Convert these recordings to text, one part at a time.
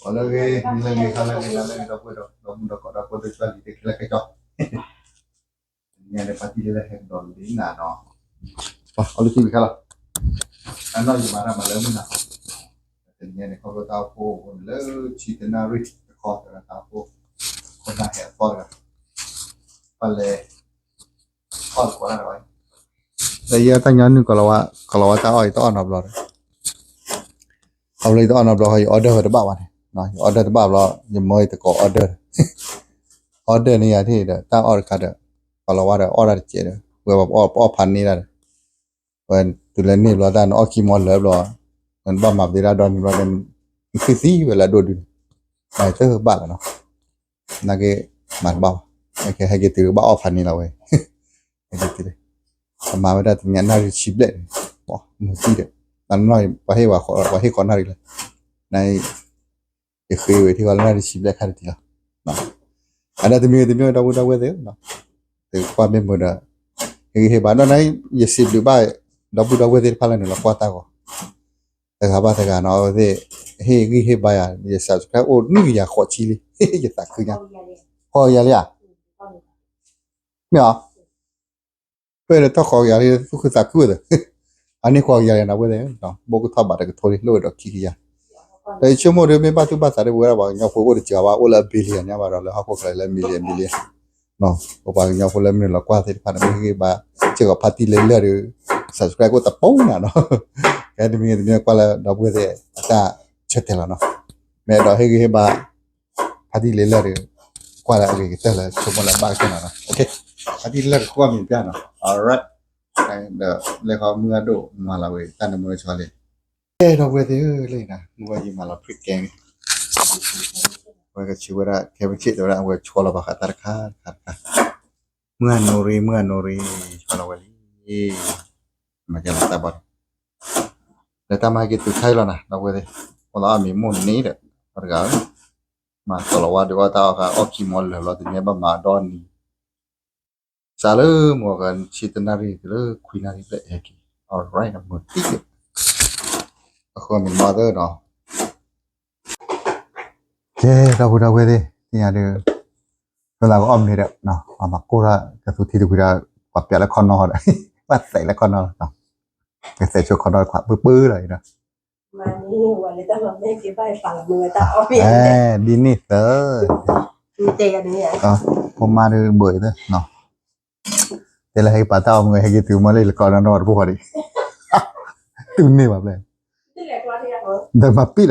အိၣ်လၢဂ့ၤ မုၢ်လၢဂ့ၤ ဟါလၢဂ့ၤ နၤလၢဂ့ၤ ဒီပုၢ်ဝဲၢ်ဒီး ဒီမုၣ်ဒီကီး ဒီပုၢ်ဝဲၢ်သ့ၣ်တဖၣ်လံၤတက့ၢ်လၢခဲကၠီ တနံၤညါန့ၣ် ပၢ်တံၢ်လၢလၢဟဲကဒီးလံနၤနီၤ အီၣ်လၢထံဝံၤခဲလီၤ အနီၢ်ယမၤတၢ်မၤလၢမုၢ်နၤခီ တနံၤညါန့ၣ် ခီဖျိတၢ်အိၣ်ဖှိၣ်အိၣ်လၢဆံတနၣ်ရံၣ်တခီ တရၢတၢ်အိၣ်ဖှိၣ် ခိၣ်နၢ်ဟဲအသီတဂၤ ပလဲၤ အီၣ်တကိးတၢ်တဘၣ် လၢယဲတၢ်ညီနုၢ် ကီၤလၤဝါတၢ်အီၣ် ယတအီၣ်နီတဘျီဒီး ခီဖျိယတအီၣ်နီတဘျီဃီ ယ order ဝဲတဘၣ်ဘၣ်န့ၣ် ယ order တဘၣ်ဘျီ ယမၢယတကိး order ဒီး order န့ၢ်ယၤထံၣ်ဒီး တၢ်အီၣ်တခါဒီး ကီၤလၤဝါဒီးအီၣ်တၢ်တစဲးဒီး ဝဲပအီၣ်ဖးန့ၢ်တၢ်ဒီး ဝဲတုၤလၢန့ၢ်ဘျီတၢ် နအီၣ်ခံမီလၢာ်ဘျီ နဘၣ်မၤပသ့တၢ်ဒီနံၤဘျီဒီး နသံသံဝဲလၢအဒိၣ်ဒုးန့ၣ် မၤတဘၣ်လီၤနီၤ နာ်က့ မၤတဘၣ်ဘၣ် ဟဲက့ၤတုၤကဘၣ်အီၣ်ဖးန့ၢ်လီၤဝဲ ဟဲက့ၤတုၤ ပမၤဝဲဒၣ်တနံၤညါနၣ်ရံၣ်ဆံဘျဲၣ်န့ၣ် မုၢ်တံၢ်ဒီး တၢ်နီၢ်ပှၤဟ့ၣ်ဝဲ ပှၤဟ့ၣ်ဃီနၣ်ရံၣ်လၢ န ယဃ့ဝဲထံၣ်ဃီလၢနၣ်ရံၣ်ဆံဘျဲၣ်ခါတထံၣ်လီၤ အဒၣ်တမံၤတမံၤ ဒီပုၢ်ဒီဝဲၢ်သ့ၣ်ဧၢ သုကွၢ်မ့ၢ်မုာ်ဒီး ဟ့ၣ်ဂံၢ်ဟ့ၣ်ဘါ ဒီးန ယစံးဘျုးဘၣ် ဒီပုၢ်ဒီဝဲၢ်သ့ၣ်တဖၣ်လၢနုာ်လီၤကွၢ်တၢ်ဂီၤ တဂၤဘၣ်တဂၤနီၤ အဝဲသ့ၣ် ဟ့ၣ်ဂံၢ်ဟ့ၣ်ဘါယၤ ယ subscribe အိၣ်နွံကယၤဃိးဆံလံ ယသးခုညါ ဃိးကယၤလံဧါ မ့ၢ်ဧါ ပၢၢ်ဒီးထီၣ်ဃိးကယၤလံ သူၣ်ခုသးခုဝဲသ့ၣ် အန့ၣ်ဃိးကယၤလံနီၤ အဝဲသ့ၣ် ဘိကထီၣ်ဘးတကထိလံ လိၣ်ဝဲဒီးခံကယၤ ဒီးယဆိကမိၣ်ဒီးမ့ၢ်ဘၣ်သူၣ်ဘၣ်သးဒီး ပဝဲဒၣ်ပှၤကညီဖိအိၣ်တစှၤဘၣ် အိၣ်လၢအ billion ညါဘၣ်ဒီး လၢဟီၣ်ခိၣ်ချၢလၢ million billion ပပှၤကညီဖိလၢမနုၤလီၤကွၢ်သ့ၣ်တဖၣ်န့ၣ် မ့ၢ်ဟ့ၣ်ဂံၢ်ဘါ စ့ၢ်ကီးဖါတံၢ်လၢလၢၢ်ဒီး subscribe အိၣ်တပူၤနၤနီၤ ကဲတမံၤတမံၤကွၢ်လၢဒီပုၢ်ဝဲၢ်သ့ၣ်အတၢ်ဆၢတဲာ်လီၤနီၤ မ့ၢ်အဲၣ်ဒိးဟ့ၣ်ဂံၢ်ဟ့ၣ်ဘါ ဖါတံၢ်လၢလၢၢ်ဒီး ကွၢ်လၢအဂ့ၤကတၢၢ်လၢဆိကမိၣ်လၢဘၣ်ကတၢၢ်နီၤနီၤ ဖါတံၢ်လၢလၢၢ်တဃိၣ်မံၤပျၢ်နီၤ alright ဒီးလဲၤဃီမုၢ်အဒိၣ်မၤလီၤဝဲ တၢ်နမုၢ်လၢဆီလံ ကဲဒီပုၢ်ဝဲၢ်သ့ၣ်ဧၢ လၢနၤ မုၢ်ဝဲယမၤလီၤ pre-game ဝဲကဆံးဝဲဒၣ် ခဲမုၢ်ဆ့ၣ်တဲဝဲဒၣ် အဝဲဆီလီၤဘၣ်ဃးတၢ်တခါတခါတခါ မုၢ်အနိရံ မုၢ်အနိရံ ဆီလီၤဝဲလံ မၤကဲလီၤတၢ်ဘီဒီး လၢတၢ်မၤဟဲက့ၤတုၤခါအံၤလီၤနၤ ဒီပုၢ်ဝဲၢ်သ့ၣ် အိၣ်လၢအမံၤမိၢ်န့ၣ်ဒီး ပှၤတဂၤဧၢ မၤကီၤလၤဝါဒုးအီၣ်တၢ်အီၣ်ဃာ် အီၣ်ခံမီလၢာ်ဘျီ တနံၤဘၣ်မၤဒီနံၤ စးလၢမုၢ်ဂီၤခီ ဆံတနၣ်ရံၣ်တုၤလၢခွံနၣ်ရံၣ်ဘျဲၣ်ဟဲက့ၤ alright မုၢ်တံၢ် အဃိမံၤမီၢ်သၢနီၤ ကဲ ဒီပုၢ်ဒီဝဲၢ်သ့ၣ် သ့ၣ်ညါဒီး ဖဲလၢကအီၣ်မ့ၤဒီး အမၤကိၢ်ထီၣ်ကသူထံတကွံဒီး ပှၤပျးလၢခီနီဒီး ဘၣ်သဲးလၢခီနီလီၤ ကသဲးဆိခီနီတခွးပၢပၢလီၤအံၤဒီး ဒ်န့ၣ်သၢ ဖိမါဒုးဘၣ်အံၤသၢ တဲလၢဟဲက့ၤပာ်တၢ်အီၣ်မ့ၤ ဟဲက့ၤတုၤမ့ၢ်လၢယလီၤကီးနီၢ်နီၢ်တဘိဃီဒံး တူၢ်န့ၢ်ဘၣ်ဖျဲၣ် ဒီးမၤပံာ်လီၤ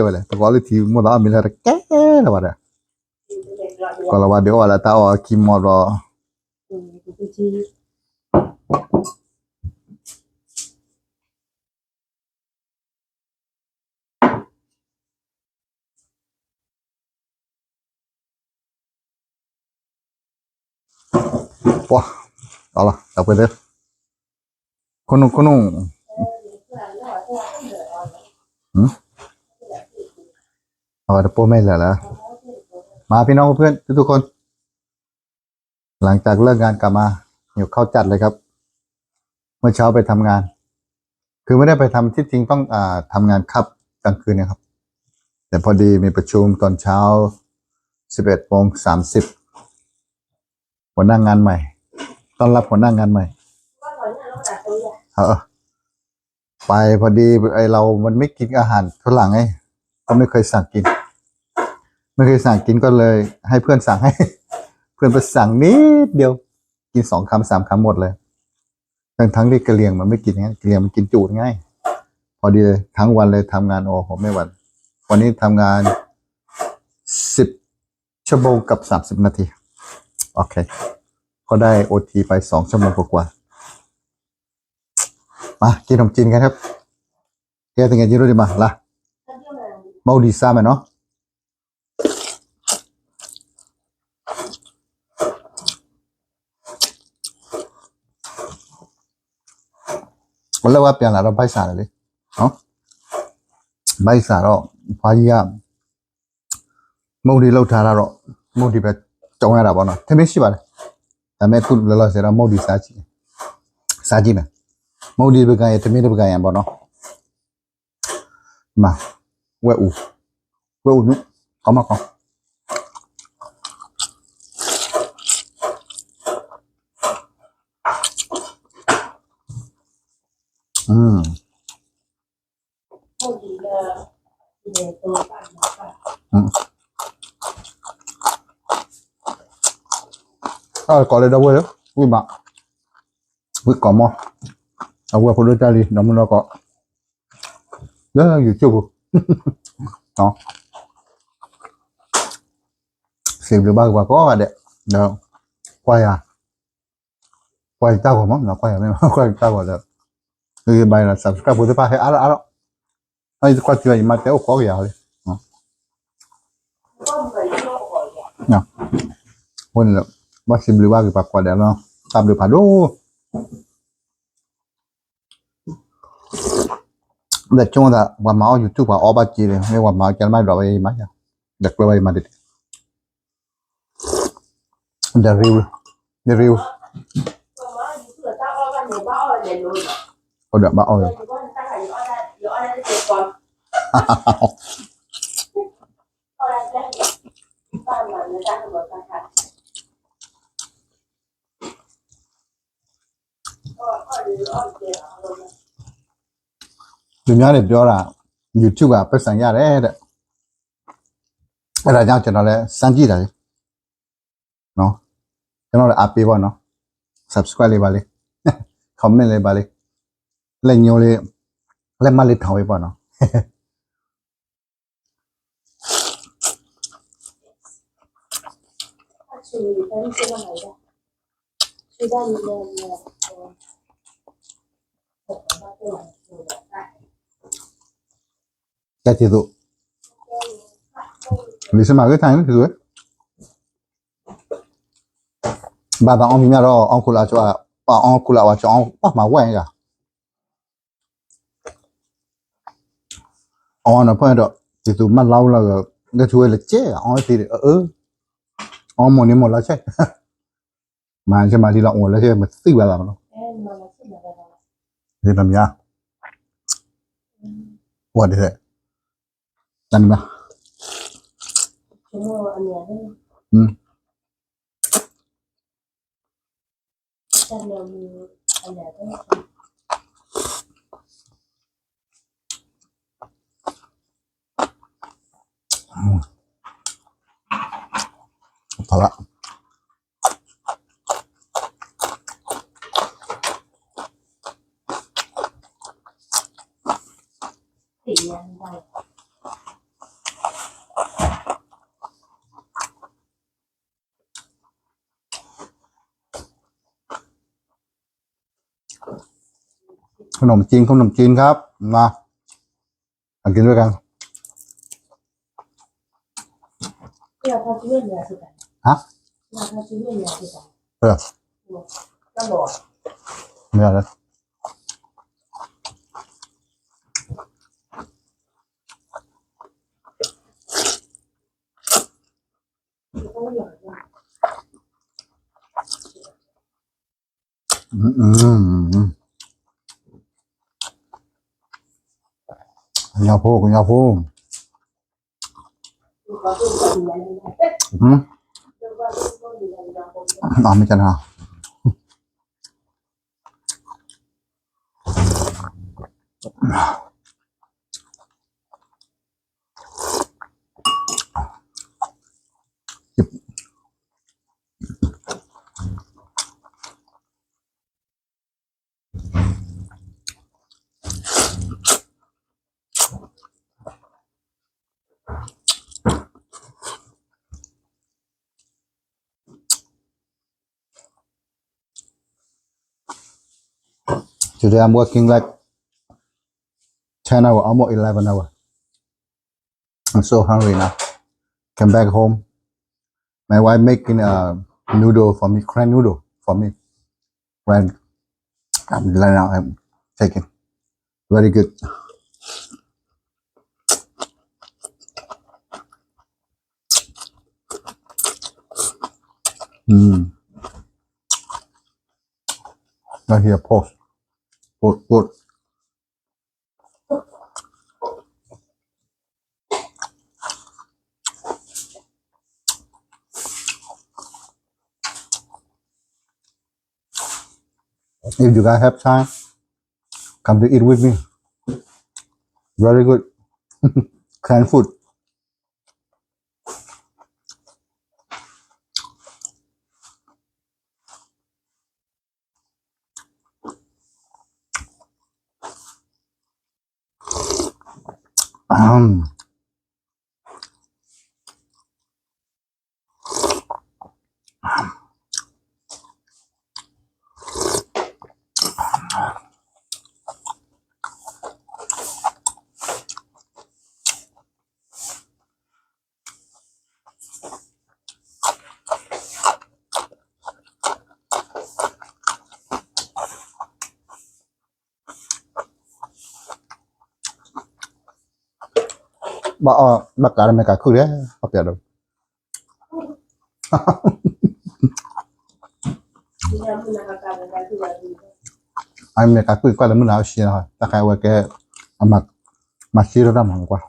ဝဲလဲၣ် ပကအီၣ်လၢထံမိၢ်သးအီၣ်မ့ၤလၢတကဲလၢၤဘၣ်ဒီး ကီၤလၤဝါဒုးအီၣ်လၢတၢ်အီၣ်ခံမီဘျီ ပှၤ เอาล่ะ ต่อไปเด้อ คนหนุ่ม คนหนุ่ม อืม เอาไปตะโป้แม่เหลือแล้ว มาพี่น้องเพื่อนทุกๆคน หลังจากเลิกงานกลับมา หิวข้าวจัดเลยครับ เมื่อเช้าไปทำงาน คือไม่ได้ไปทำ ที่จริงต้อง อ่า ทำงานคาบกลางคืนนะครับ แต่พอดีมีประชุมตอนเช้า สิบเอ็ดโมงสามสิบ หัวหน้างานใหม่ ต้อนรับหัวหน้างานใหม่ เออ ไปพอดี ไอ้เรามันไม่กินอาหารฝรั่งไง ก็ไม่เคยสั่งกิน ไม่เคยสั่งกินก็เลยให้เพื่อนสั่งให้ เพื่อนไปสั่งนิดเดียว กินสองคำสามคำหมดเลย ทั้งๆที่กะเหรี่ยงมันไม่กินไง กะเหรี่ยงมันกินจุไง พอดีเลย ทั้งวันเลยทำงาน โอ้โห ไม่ไหว วันนี้ทำงาน สิบ ชั่วโมงกับ สามสิบ นาที โอเค ก็ได้ โอที ไป สอง ชั่วโมงกว่าๆ มา กินขนมจีนกันครับ ကဲ သူငယ်ချင်းတို့ ဒီးမၤလၢ မုၢ်ဒံးစါမ့ၢ်နီၤ အလၢဝဲပျၢ်လၢ်ဒီးဘၣ်ဆၣ်န့ၣ်လံ ဘၣ်ဆၣ်ဒီး ဖါယံၤ မုၢ်ဒံးလိၣ်ထါတၢ်ဒီး မုၢ်ဒံးပဲကၠီညါတၢ်ဘီနီၤ ထဲမ့ၢ်ဆံးဘၣ်န့ၣ် တၢ်မ့ၢ်ကူၣ်လၢလီၤစဲးဒီး မုၢ်ဒံးစါကံၢ် စါကံၢ်မ့ၢ် မုၢ်ဒံးတပကၤအံၤ ထဲမ့ၢ်တပကၤအံၤဘီနီၤ မၤ ဝဲအူ ဝဲအူနု ကီမးကီ, ကိးလၢဒီပုၢ်ဝဲၢ်လၢ ဝံၣ်မး, ဝံၣ်ကိးမး, အဝဲဖိဒိၣ်တၢ်လံ ဒီမုၢ်ဒီကိး လၢ YouTube ပူၤ, စံးဘျုးဘၣ်က့ၤပှၤကိးဂၤဒဲး, ဒီး ကွၢ်ယၤ, ကွၢ်ယတၢ်ဂီၤမး, ကွၢ်ယၤမ့ၢ် ကွၢ်ယတၢ်ဂီၤဒီး, ဂ့ၤဘၣ်ယၤ subscribe ဖိသ့ၣ်တဖၣ်ဟဲအါထီၣ်အါထီၣ်, ယတကွၢ်ထံဘၣ် ယမါတဲအိၣ်ကိးက့ၤယၤလံ, အဃိန့ၣ်ဒီး ဘၣ်စံးဘျုးဘၣ်က့ၤပှၤကိးဂၤဒဲးလီၤ, တၢ်ဘျုးဖးဒိၣ် ဒီးဆိကမိၣ်သး ပှၤမၤအီၣ် YouTube ပှၤအီၣ်ဘၣ်စ့န့ၣ် မ့ၢ်ပှၤမၤအီၣ်ကဲလၢမးဒီးဝဲယမါယၤ, ဒီးကျၢၢ်ဘၣ်ယမါတ့ၢ်တ့ၢ်, ဒီးရ့ဝဲ, ဒီးရ့ဝဲ, အိၣ်ဒီးဘၣ်အီၣ်ဝဲ သူများတွေပြောတာ YouTube က ပိုက်ဆံရတယ်တဲ့, အဲဒါကြောင့်ကျွန်တော်လည်း စမ်းကြည့်တာလေနော်, ကျွန်တော်လည်းအားပေးပါနော်, subscribe လေးပါလေ, comment လေးပါလေ, လက်ညိုးလေး, လက်မလေးထောင်ပေးပါနော်. ကဲ ကျေးဇူး. လံာ်စမးဂ့ၢ်ထါန့ၣ် က့ၤဝဲ, ဘၣ်သးအီၣ်မံၤမးဒီး အီၣ်ခိလၢအီၤ, ပှၤအီၣ်ခိလၢအီၤ ပှၤမၤဝဲၢ်ဧါ. အီၣ်နီၤဖဲဒီး က့ၤသူမၤလီၤလၢ လၢထူဝဲလၢကဲ အီၣ်သ့ဒီး အၢ, အီၣ်မိၢ်န့ၣ်မိၢ်လီၤဆဲး, မၤဆဲးမၤလံလီၤ အိၣ်လၢဆဲး မသိဘၣ်လီၤမးနီၤ, သ့ၣ်နီၣ်မံၤဧါ, ဝဲဒၣ် တၢ်န့ၣ်ဘၣ်, ဖးလၢ ขนมจีน ขนมจีนครับ มา มากินด้วยกัน ฮะ เออ ไม่เอาแล้ว อืม อืม อืม ကညီဖိ ကညီဖိ อืม อ๋อ ไม่ใช่นะ Today I'm working like ten hour, almost eleven hour. I'm so hungry now. Come back home. My wife making a noodle for me, cran noodle for me. Right, right now I'm taking. Very good. Mm. Right here, pork. Pork, pork. If you guys have time, come to eat with me. Very good. Canned food. Um, ဘၣ်အီၣ်ဘၣ်ကးလၢမဲာ်ကးခုၣ်လဲၣ်, အီၣ်ပျဲဒီး အမဲာ်ကးခုၣ်ကွၢ်လၢမုၢ်နၤအီၣ်ဆံလီၤ, တၢ်ခါအဝဲကဲ အမၤ မၤဆံလီၤတၢ်မၤကွၢ်,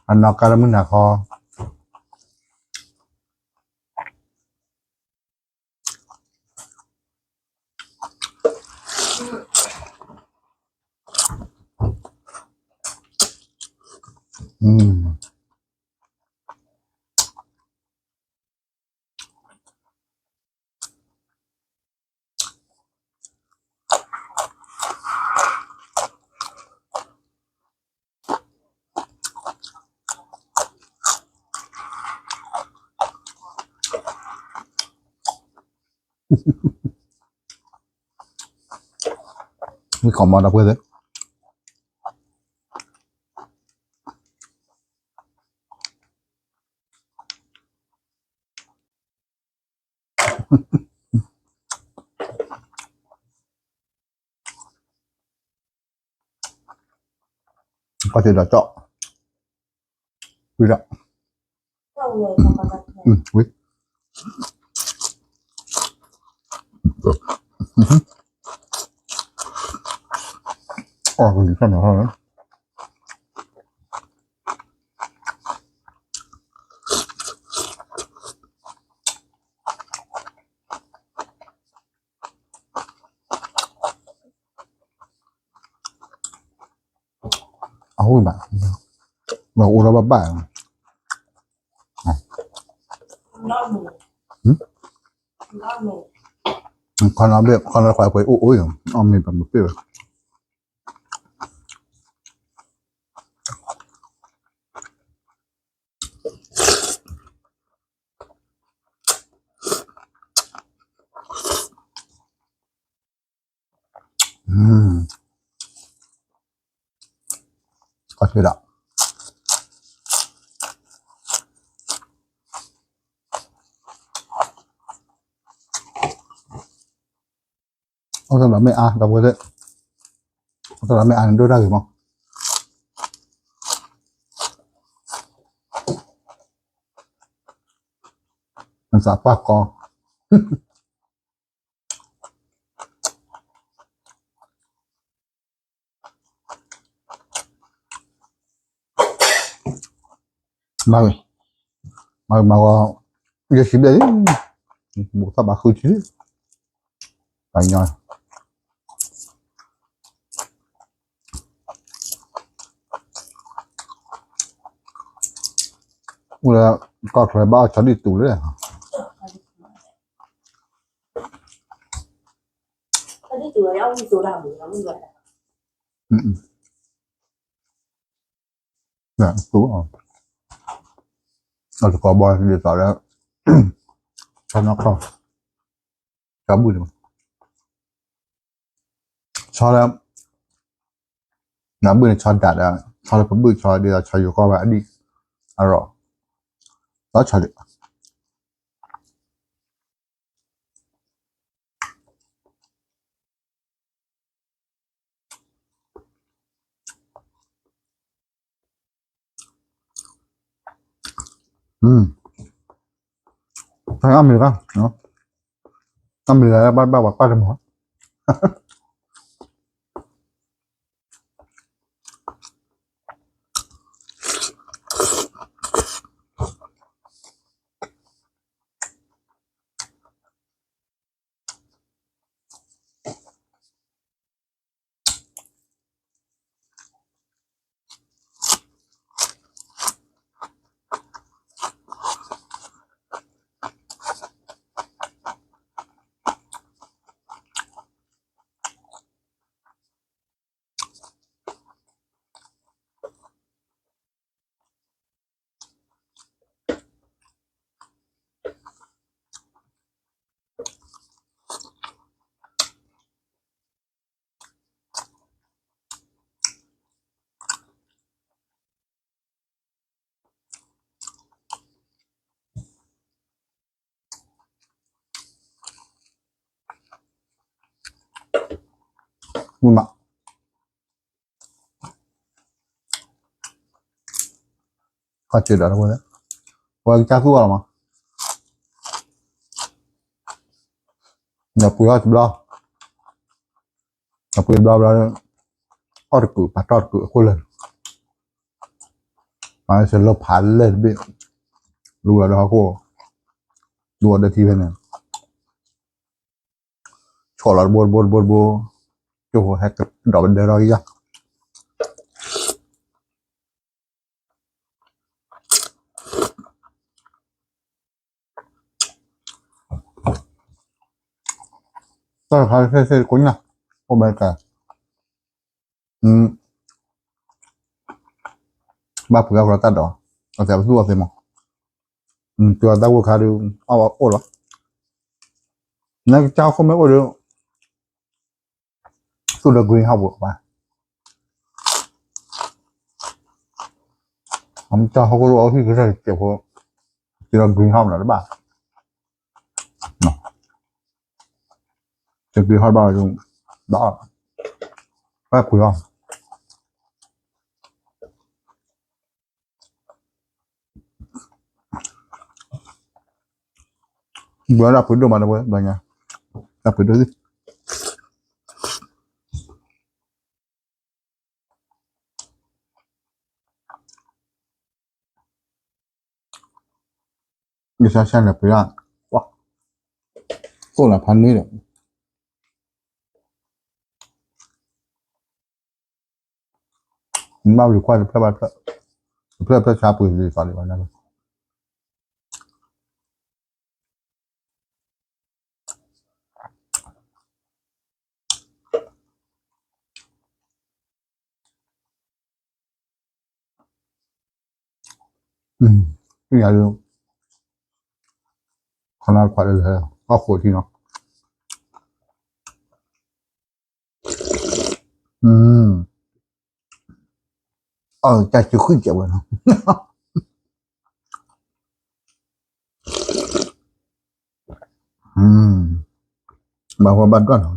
အနီၢ်ကါလၢမုၢ်နၤခီ မ့ၢ်ခီမီဒီပုၢ်ဝဲၢ်သ့ၣ်, ကီၢ်စ့ဒီးကၠီၣ်, ဝံၤဒီး, ဝံၤ, အီၣ်ကလံၤဆၣ်န့ၣ်ဟီ, အအိၣ်ဘၣ်, လီၤအိၣ်ဒီးဘၣ်ဘၣ်, ခီနီဘ့ၣ် ခီနီခွဲးပှဲၤအိၣ်အိၣ်ယံၤ အီၣ်မ့ၤပှၤမ့ၢ်ပ့ၢ်ဝဲ ကီၢ်စ့ဒီး အိၣ်သးဒီးမ့ၢ်အါ ဒီပုၢ်ဝဲၢ်သ့ၣ်, အိၣ်သးဒီးမ့ၢ်အါန့ၣ်ဒိၣ်တၢ်ဂ့ၤမး, နသးပှၢ်ကီ မၤဂ့ၤ, မၤဂ့ၤမၤဂီၤ, ယဲၢ်ဆံဘျဲၣ်လံ, ဘူးထီၣ်ဘးဃုဆံလံ, ပှၤညီ အိၣ်လၢကီၢ်ချၢဘၣ်အီၣ်ဆီဒံၣ်တူၤလၢ တူၤ, အတကိးဘီဒ်သိးလၢ ဆီနီၢ်ခီၣ်, ဆီဘုၣ်န့ၣ်, ဆီလၢ နဘုၣ်န့ၣ် ဆီဒၣ်ဒီး ဆီလၢပဘုၣ်ဆီဒ်သိးဆီယိၤကီၢ်ဝဲအဒံၣ်အရီၣ်, လီၤဆီဒံး အမ့ၢ်လၢ အမ့ၢ်လၢဘၣ်ဘၣ်ပှၤကွၢ်တမုာ် အ ဝံၤမး, ခီၣ်စ့ဒီးတဝဲ, ပှၤကစၢ်သူၣ်အီၤလီၤမး, ဒီးပှ့ၤအီၣ်တဘျီ, ဒီးပှ့ၤတဘျီဘျီ, အီၣ်တကုာ် ပာ်တီၢ်တကုာ်အခိၣ်လၢာ်, မၤစၢၤလၢဖးလဲၢ်တဘ့ၣ်, လူလီၤဒီးဟီၣ်ခိၣ်, လူအီၤဒီးထံဖဲန့ၣ် ဆီၣ်လီၤတဘိတဘိတဘိတဘိ, ကၠိဖိဟဲကဒီးပဒၢထီၣ်ကယၢ်, တၢ်တခါသ့ၣ်သ့ၣ်ကိးညါ, အိၣ်ဘဲတၢ်, ဘၣ်ပှ့ၤအီၣ်ကျီတၢ်ဒီး, အသးပသူၣ်အီၤသ့မး, တုၤအတၢ်ဂိၢ်ခါဒုး, အီၣ်အိၣ်လီၤ, နကစၢ်ခိၣ်မ့ၢ်အိၣ်ဒီး သူၣ်ဒီး green house ပူၤဘၣ်, အမ့ၢ်တၢ်ဟီၣ်ခိၣ်အဟံၣ်ကစၢ်စဲးဖိ, သူၣ်ဒီး green house မးလီၤတဘၣ်, တ green house ဘၣ်, ဘၣ်ပှ့ၤအီၣ် ဘၣ်တၢ်ပှ့ၤဒိၣ်မးတဝဲ ဘျီညါ, တၢ်ပှ့ၤဒိၣ်သ့ၣ်, ယဆါဆါန့ၣ်ပှ့ၤဒၣ်, ကိၣ်လၢဖးန့ၣ်ဒီး ဘၣ်ဝံၤကွၢ်တဖျၢၣ်ဘၣ်တဖျၢၣ်, တဖျၢၣ်တဖျၢၣ်ဆါပှ့ၤသ့သီလံဘၣ်န့ၣ်, ယၤဒုး, ခီနၢ်တခွးလၢလၢ, အီၣ်ဃိးထံနီၤ, အီၣ်တၢ်စုဃံၣ်ကဲးဝဲ, ဘၣ်ဝဲဘၣ်ဒွးနီၤ,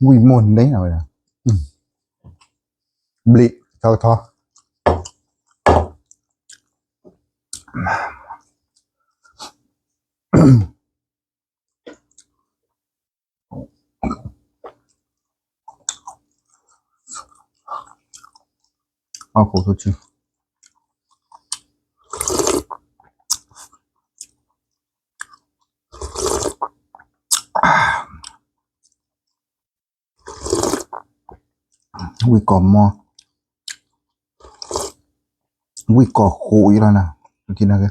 ဝံၣ်မိၢ်န့ၣ်ဝဲဒၣ်, ဘျံးထီကထီ, အီၣ်ကိးဆိဆံ ဝံၣ်ကီၢ်မီ, ဝံၣ်ကီၢ်ဃိးအံၤလီၤနၤ, ကဲ,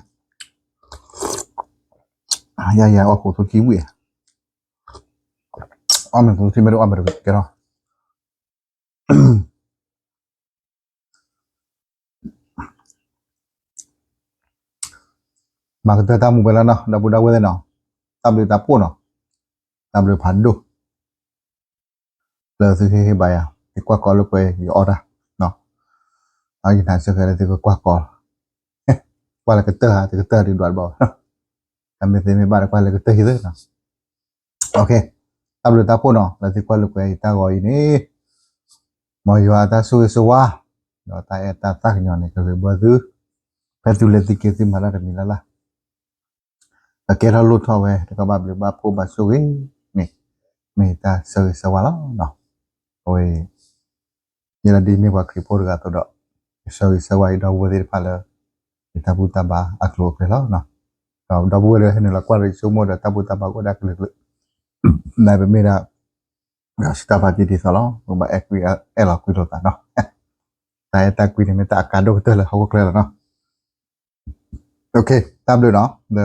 ယၤယၤအီၣ်ကိးဆိဆံဝံၣ်, အီၣ်မ့ၢ်ကိးဆိဆံမ့ၢ်တအီၣ်မ့ၢ်တကဲထီၣ် မၤကတၢၢ်တၢ်မူဝဲလီၤနီၤ ဒီပုၢ်ဒီဝဲၢ်သ့ၣ်နီၤ, တၢ်ဘျုးတၢ်ဖှိၣ်နီၤ, တၢ်ဘျုးဖးဒိၣ် လၢသုဟ့ၣ်ဂံၢ်ဘါယၤ သုကွၢ်ကီလိာ်ကွဲယအီၣ်တၢ်, အယနၢ်စ့ၢ်ကီးလၢသုကကွၢ်ကီ, ကွၢ်လၢကတၢၢ်ဧါ တကတၢၢ်ဒုးဒွးတဘၣ်ဘၣ်, တၢ်မ့ၢ်သ့မ့ၢ်ဘၣ်ဒီးကွၢ်လၢကတၢၢ်ဟံၣ်သ့နီၤ, တၢ်ဘျုးတၢ်ဖှိၣ်နီၤ လၢသုကွၢ်လိာ်ကွဲယတၢ်ဂီၤအံၤန့ၣ်, မ်ယွၤအတၢ်ဆိၣ်ဂ့ၤဆိၣ်ဝါ, ဒီးတၢ်အဲၣ်တၢ်သးကညီၤန့ၣ် ကဂ့ၤဘၢသု, ဖဲသုလဲၤသုက့ၤသုမၤတၢ်တမံၤလၢ်လၢ် အကဲထီၣ်လိၣ်ထီၣ်ဝဲ တကဘၣ်ဘျုးဘၣ်ဖှိၣ်ဘၣ်ဆိၣ်ဂ့ၤန့ၣ်, မ့ၢ်တၢ်ဆၢဂ့ၤဆၢဝါလီၤ. အဝဲ ယဲဒၣ်ဒ်မ့ၢ်ပှၤခရံာ်ဖိတဂၤအသိးဒီး, ယဆၢဂ့ၤဆၢဝါယဒီပုၢ်ဝဲၢ်သ့ၣ်တဖၣ်လၢ ယတၢ်ဘူၣ်တၢ်ဘါအကျိၤအကျဲလီၤ. ဒီးဒီပုၢ်ဝဲၢ်လၢဟဲနုာ်လီၤကွၢ်ဒီးယဆိကမိၣ်ဒီးတၢ်ဘူၣ်တၢ်ဘါကအိၣ်ဒၣ်ကလုာ်ကလုာ်, နပမ့ၢ်ဒၣ် ဒီးစတၢ်ဖးတံၢ်ဒ်သိးလီၤ, ပဘၣ်အဲၣ်ကွံအဲၣ်လီၤကွံလိာ်သးနီၤ, တၢ်အဲၣ်တၢ်ကွံန့ၣ်မ့ၢ်တၢ်အကါဒိၣ်ကတၢၢ်လၢဟီၣ်ခိၣ်ချၢလီၤနီၤ. တၢ်ဘျုးနီၤ, ဒီး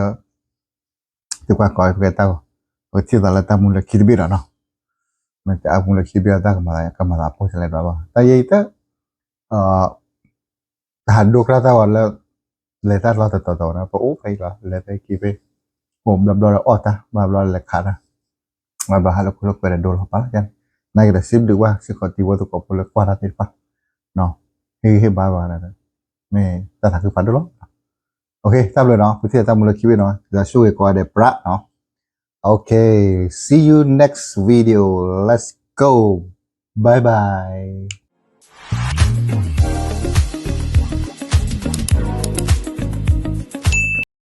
သုကွၢ်ကီ ပကဲတၢ်ဂီၤ, ပကထံၣ်သးလၢတၢ်မူလၢခံတဘ့ၣ်ဒီးနီၤ, မ့ၢ်တၢ်မူလၢခံတဘ့ၣ်အတၢ်ကမၤသး ကမၤသးအဖိဆဲးလဲၣ်ဒွးဘၣ်, တၢ်ယဲအံၤတၢ် တဟးဒိကျါတၢ်ဂီၤလၢ လဲၤတၢ်လီၢ်တတီၤတီၤန့ၣ် ပအိၣ်ဖဲအံၤလီၤ လဲၤဖဲက့ၤဖဲ အိၣ်ဘျီဘျီဒီးအီၣ်တၢ် ဘၣ်ဘျီလဲၤခးတၢ် ဘၣ်ဘျီဟးလၢခိလၢကွဲဒီးဒိလီၤပာ်လီၤန့ၣ် နာ်က့ဒီးစံးဘျုးဘၣ်စ့ၢ်ကီးတံၤဖိသကိးဖိလၢကွၢ်တၢ်သ့ၣ်တဖၣ် ဟ့ၣ်ဂံၢ်ဟ့ၣ်ဘါဘၣ် မ့ၢ်တၢ်သးခုဖးဒိၣ်လီၤ. တၢ်ဘျုးနီၤ ပထံၣ်တၢ်မူလၢခံဘ့ၣ်နီၤ ကစၢ်ဆိၣ်ဂ့ၤကိးဂၤဒဲးပြးနီၤ Okay, see you next video. Let's go. Bye bye.